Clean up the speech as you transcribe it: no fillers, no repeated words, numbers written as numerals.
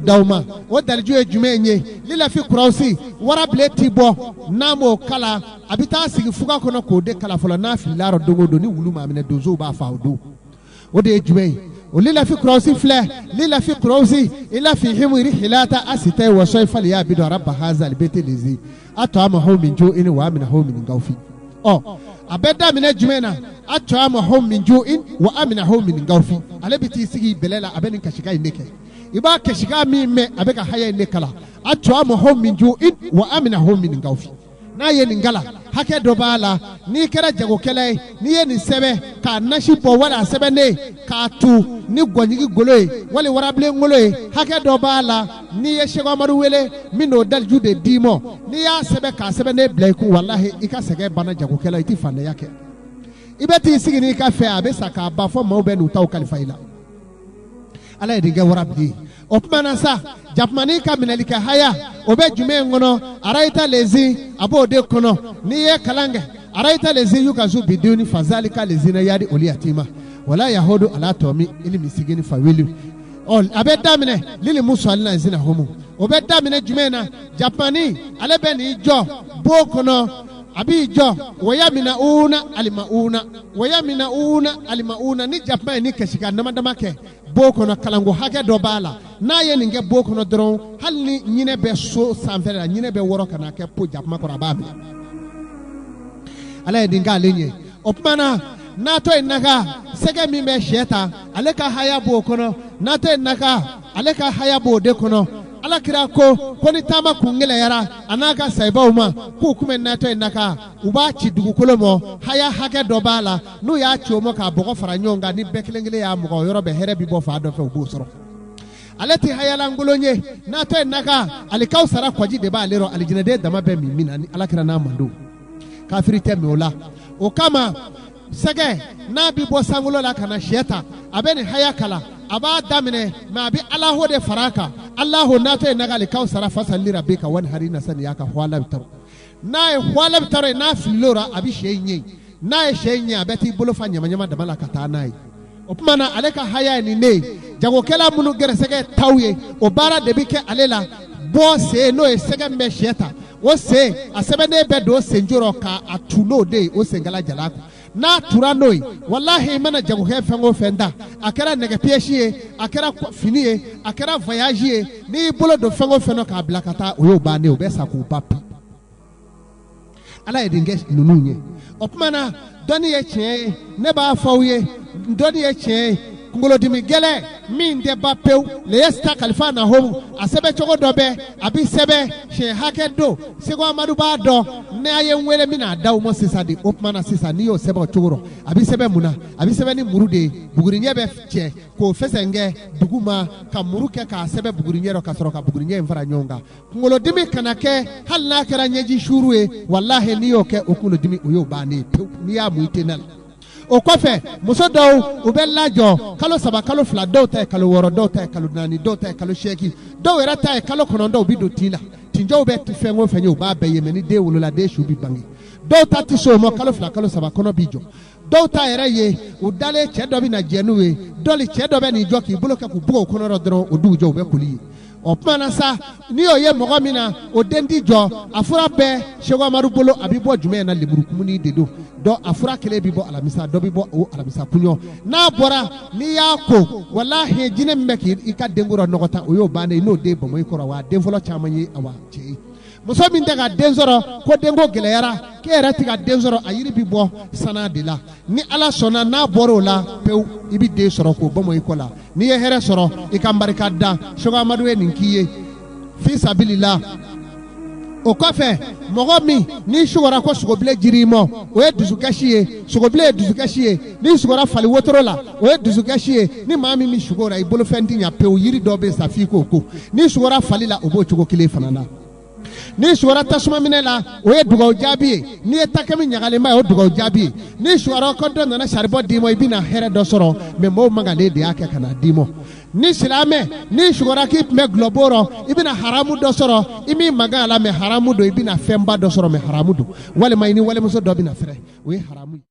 d'aw ma. O daliju ye jumɛn ye? Lilafi kurausi warabilen ti bɔ n'a m'o kala, a bɛ taa sigi fuga kɔnɔ k'o de kala fɔlɔ. N'a filila rɔ don o don, ni wulu m'a minɛ, donsow b'a faa o don. O de ye jumɛn ye? O lilafi kurausi filɛ, lilafi kurausi ilafihimu rihilata asita wa sɔyi fali ya bidu rabba hazal beti lezi at'amahum min ju'in wa aminahum min gawfi. Ɔ, a bɛ daminɛ jumɛn na? At'amahum min ju'in wa aminahum min gawfi. Ale bɛ t'i sigi bɛlɛ la, a bɛ nin kasikan in de kɛ. I b'a kasikan min mɛn, a bɛ ka haya in de kalan. At'amahum min ju'in wa aminahum min gawfi. N'a ye nin kala, hakɛ dɔ b'a la. N'i kɛra jagokɛla ye, n'i ye nin sɛbɛn k'a nasi bɔ wala a sɛbɛnnen k'a tu ni gɔnjigi golo ye wali warabilen golo ye, hakɛ dɔ b'a la. N'i ye Sɛku Amadu wele min n'o daliju de d'i ma, n'i y'a sɛbɛn k'a sɛbɛnnen bila i kun, walahi i ka sɛgɛn banna jagokɛla, i tɛ fantanya kɛ. I bɛ t'i sigi n'i ka fɛn, a bɛ sa k'a ban fɔ maaw bɛ n'u taw kalifa i la. Ala ye nin kɛ warabilen ye. O tuma na sa, jakumani ka minɛli kɛ haya, o bɛ jumɛn kɔnɔ? Arayita lezi, a b'o de kɔnɔ. N'i ye kalan kɛ, arayita lezi yukazu biduni fazalika lezina yadi oli yatima wala yahudu ala tɔmi ili misigini fawili. Ɔ, a bɛ daminɛ lili musalina zina homu. O bɛ daminɛ jumɛn na? Jakumani ale bɛ n'i jɔ bon kɔnɔ, a b'i jɔ waya mina una alima una waya mina una alima una. Ni jakuma ye ni kasi ka dama dama kɛ bon kɔnɔ, kalanko hakɛ dɔ b'a la. N'a ye nin kɛ bon kɔnɔ dɔrɔn, hali ni ɲinɛ bɛ so sanfɛ la, ɲinɛ bɛ wɔrɔ ka na kɛ po jakuma kɔrɔ, a b'a minɛ. Ala ye nin k'ale ɲɛ. O tuma na, n'a to yen naka, sɛgɛ min bɛ sɛ ta, ale ka haya b'o kɔnɔ. N'a to yen naka, ale ka haya b'o de kɔnɔ. Ala kira ko ni taama kun gɛlɛyara a n'a ka sayibaw ma, k'u kun bɛ n'a to yen naka, u b'a ci dugukolo ma, haya hakɛ dɔ b'a la. N'u y'a ci o ma k'a bɔgɔ fara ɲɔgɔn kan, ni bɛɛ kelen kelen y'a mɔgɔ, yɔrɔ bɛɛ hɛrɛ bi bɔ fan dɔ fɛ, u b'o sɔrɔ. Ale tɛ hayalankolon ye. N'a to yen naka, alikaw sara kɔji de b'ale rɔ, alijinɛden dama bɛ min min na, ni ala kira n'a mando, kafiri tɛ min o la. O kama sɛgɛ n'a bi bɔ sankolo la ka na sɛ ta, a bɛ nin haya kala, a b'a daminɛ mɛ a bɛ alahu de fara a kan. Alahu n'a to yen naka, alikaw sara fasali rabi ka wani hari na sani y'a ka hwala bi taro. N'a ye hwala bi taro ye, n'a filil'o la, a bɛ sɛ in ɲɛ. N'a ye sɛ in ɲɛ, a bɛ t'i bolo fa ɲama ɲama dama la ka taa n'a ye. O tuma na, ale ka haya ye nin de ye. Jagokɛla minnu gɛrɛsɛgɛ t'aw ye, o baara de bɛ kɛ ale la. Bɔ sen, n'o ye sɛgɛ min bɛ sɛ ta, o sen a sɛbɛnnen bɛ don senjo rɔ k'a tu n'o de ye, o senkala jala kun. N'a tura n'o ye, walahi i mana jagokɛ fɛn o fɛn ta, a kɛra nɛgɛ piyɛsi ye, a kɛra fini ye, a kɛra voyage ye, n'i y'i bolo don fɛn o fɛn na k'a bila ka taa, o y'o bannen, o bɛ sa k'o ban pewu. Ala ye nin kɛ ninnu ye. O tuma na, dɔnni ye tiɲɛ ye, ne b'a fɔ aw ye, dɔnni ye tiɲɛ ye. Kunkolodimi gɛlɛn min tɛ ban pewu, leyɛsita kalifa na homu, a sɛbɛn cogo dɔ bɛ, a bɛ sɛbɛn siɲɛ hakɛ don. Seko Amadu b'a dɔn, n'a ye n wele, n bɛna d'aw ma sisan de. O tuma na sisan, n'i y'o sɛbɛn o cogo rɔ, a bɛ sɛbɛn mun na? A bɛ sɛbɛn ni muru de ye. Buguriɲɛ bɛ cɛ k'o fɛsɛn kɛ dugu ma, ka muru kɛ k'a sɛbɛn buguriɲɛ rɔ, ka sɔrɔ ka buguriɲɛ in fara ɲɔgɔn kan. Kunkolodimi kana kɛ, hali n'a kɛra ɲɛji suuru ye, walahi n'i y'o kɛ, o kunkolodimi o y'o bannen ye pewu. N'i y'a mun, i tɛ na la. O kɔfɛ, muso dɔw u bɛ lajɔ kalo 3, kalo 2, dɔw ta ye kalo 6, dɔw ta ye kalo 4, dɔw ta ye kalo 8, dɔw yɛrɛ ta ye kalo 9. U bɛ don tin la, tinjɔw bɛ fɛn o fɛn ye, u b'a bɛɛ ye. Mɛ ni den wolola, den su bɛ bange. Dɔw ta tɛ se o ma, kalo 2, kalo 3, kɔnɔ b'i jɔ. Dɔw ta yɛrɛ ye, u dalen, cɛ dɔ bɛ na jɛ n'u ye, dɔli cɛ dɔ bɛ n'i jɔ k'i bolo kɛ k'u bugɔ u kɔnɔ rɔ dɔrɔn, o dugu jɔ, u bɛ koli ye. O tuma na sa, n'i y'o ye mɔgɔ min na, o den ti jɔ, a fura bɛɛ Seko Amadu bolo. A bɛ bɔ jumɛn na? Lemurukumuni de don. Dɔ a fura kelen bɛ bɔ alamisa, dɔ bɛ bɔ o alamisa kunɲɔ. N'a bɔra, n'i y'a ko, walahi jinɛ min bɛ k'i ka denko rɔ nɔgɔ ta, o y'o bannen ye. N'o den bɔnbɔn i kɔrɔ, wa den fɔlɔ caman ye awa cɛ ye. Muso min tɛ ka den sɔrɔ, ko denko gɛlɛyara, k'e yɛrɛ tɛ ka den sɔrɔ, a yiri bɛ bɔ sana de la. Ni Ala sɔnna, n'a bɔra o la pewu, i bɛ den sɔrɔ k'o bɔnbɔn i kɔ la. N'i ye hɛrɛ sɔrɔ, i ka barika da Seko Amadu ye nin k'i ye fi sabilila. O kɔfɛ, mɔgɔ min n'i sugora ko sogobilen jiri ma, o ye dusukasi ye. Sogobilen ye dusukasi ye. N'i sugora fali wotoro la, o ye dusukasi ye. Ni maa min bɛ sugo la, i bolofɛn tɛ ɲa pewu. Yiri dɔ bɛ yen sa, f'i k'o ko. N'i sugora fali la, o b'o cogo kelen fana na. N'i sugora tasuma minɛ la, o ye dugawu jaabi ye. N'i ye takɛmi ɲagalenba ye, o ye dugawu jaabi ye. N'i sugora ko dɔ nana saribɔ d'i ma, i bɛna hɛrɛ dɔ sɔrɔ, mɛ mɔgɔw magalen de y'a kɛ ka na d'i ma. Ni silamɛ, n'i sugora k'i tun bɛ gulɔbo rɔ, i bɛna haramu dɔ sɔrɔ, i m'i maga a la, mɛ haramu don. I bɛna fɛnba dɔ sɔrɔ, mɛ haramu don. Walima i ni walimuso dɔ bɛna fɛrɛ, o ye haramu ye.